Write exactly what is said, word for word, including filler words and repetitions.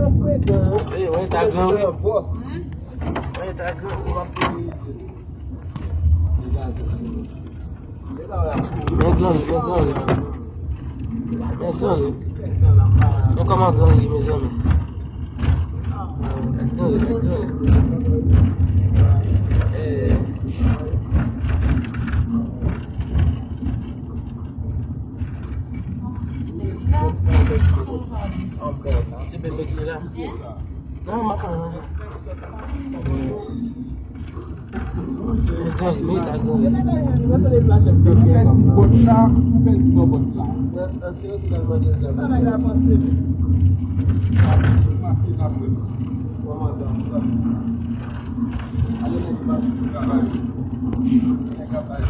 Se, wè, ta gran, wi. Wè, ta gran, wi. Men gran, men gran. Men gran. Men kòman gran ye, mezanmi? Gad gran, gad gran. Eh. Ti bebe ki la. Non, m ap pran. Yes. Gade, men ta gade. Ou pèdi bòt la, ou pèdi bò bòt la. Sa nèg la panse, men. Pase la, men. Ale, nèg la travay. Nèg la bay.